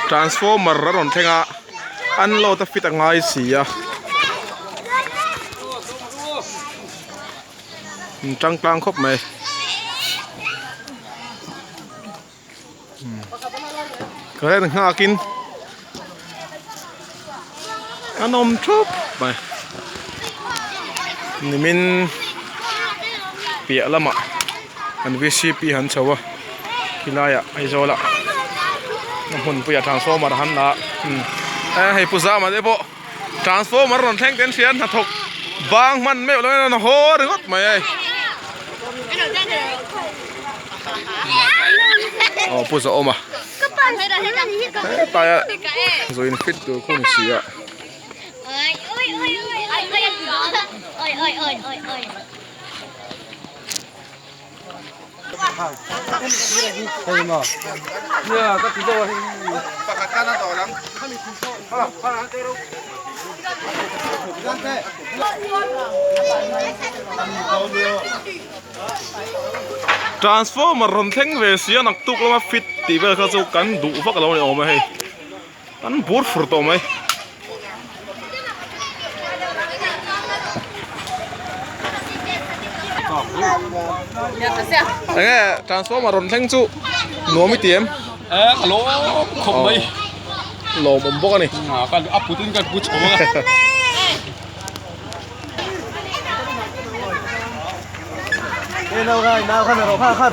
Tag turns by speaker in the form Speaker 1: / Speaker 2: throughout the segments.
Speaker 1: Transformer a rawn thleng a unload a fit a ngai si a an tangtlang khawp mai current nghak in an awm thup mai nimin piah lamah an vcp han chho a khilaiah Aizawl ah a hmunpuiah transformer han la a hei pu zama te pawh transformer rawn thleng te an hria a hnathawk bang hman meuh lo in a rawn haw ringawt mai a hei aw pu zawhawma hetaia zu in fit tur khu ni si a. Transformer rawn thleng ve sia naktuk lama fit tih vel kha chu kan duh vak lo a ni awm a hei. An bur fur tawh mai. Enge transformer rawn thleng chu nuam i ti em?
Speaker 2: E ka lawm khawp mai.
Speaker 1: Lawm awm bawk a ni.
Speaker 2: A put in kan pu chho a.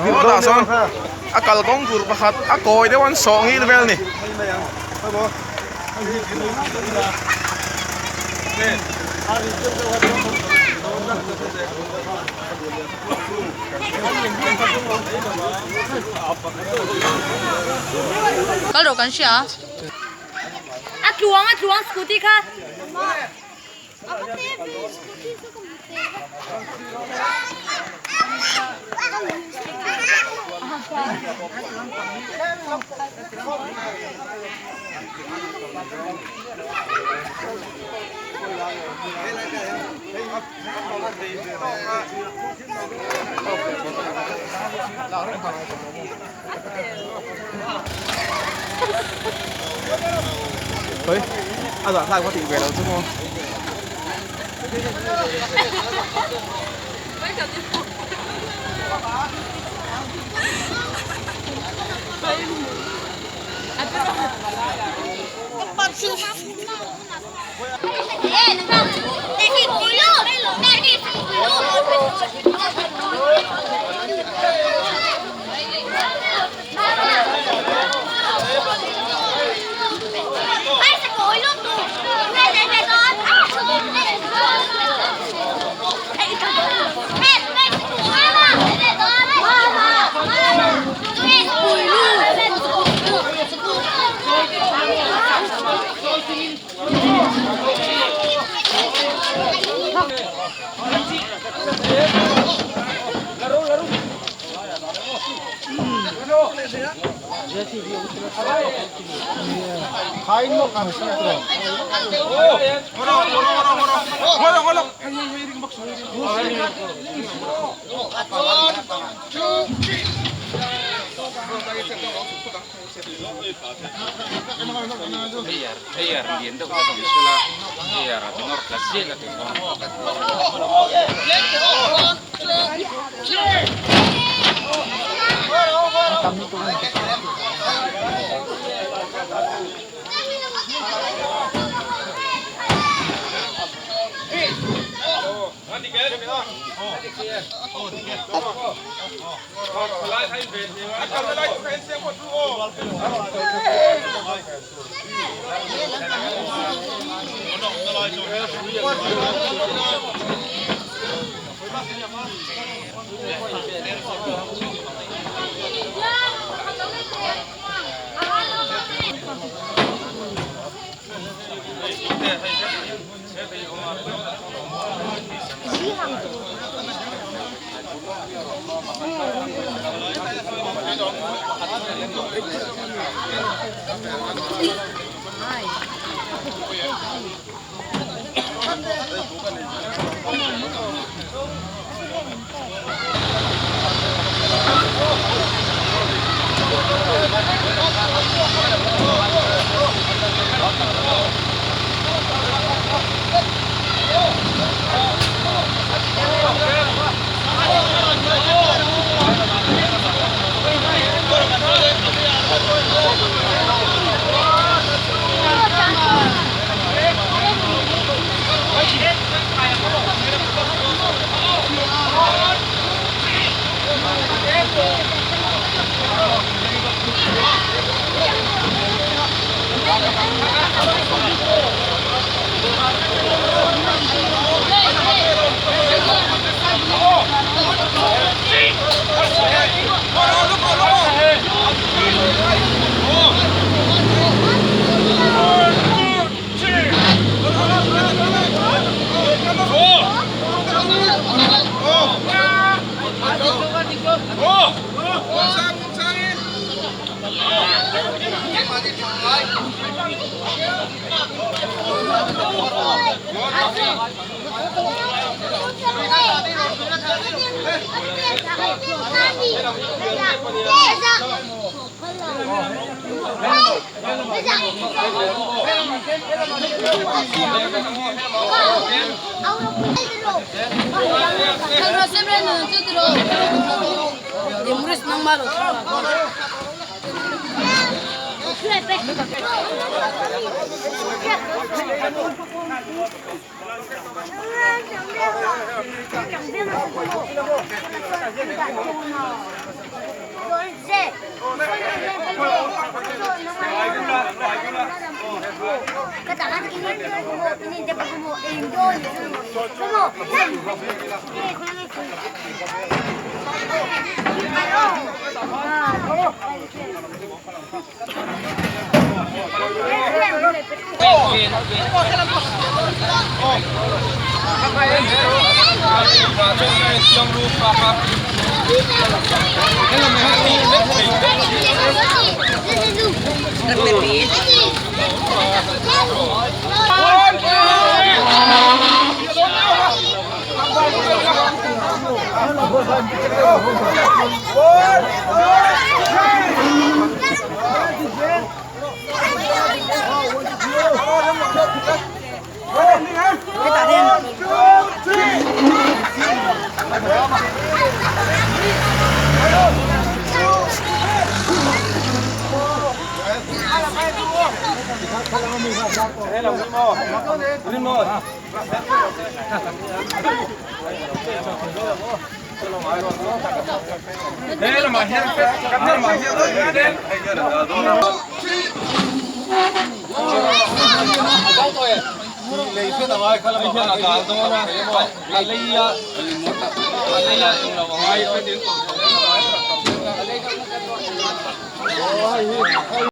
Speaker 1: Hetah sawn a kalkawng tur pakhat a kawi deuh an sawh ngil vel a ni.
Speaker 3: Kal rawh kan hria.
Speaker 4: A tluang a tluang scooty kha.
Speaker 1: Ôi, a dọa thai có tị về đâu chứ không?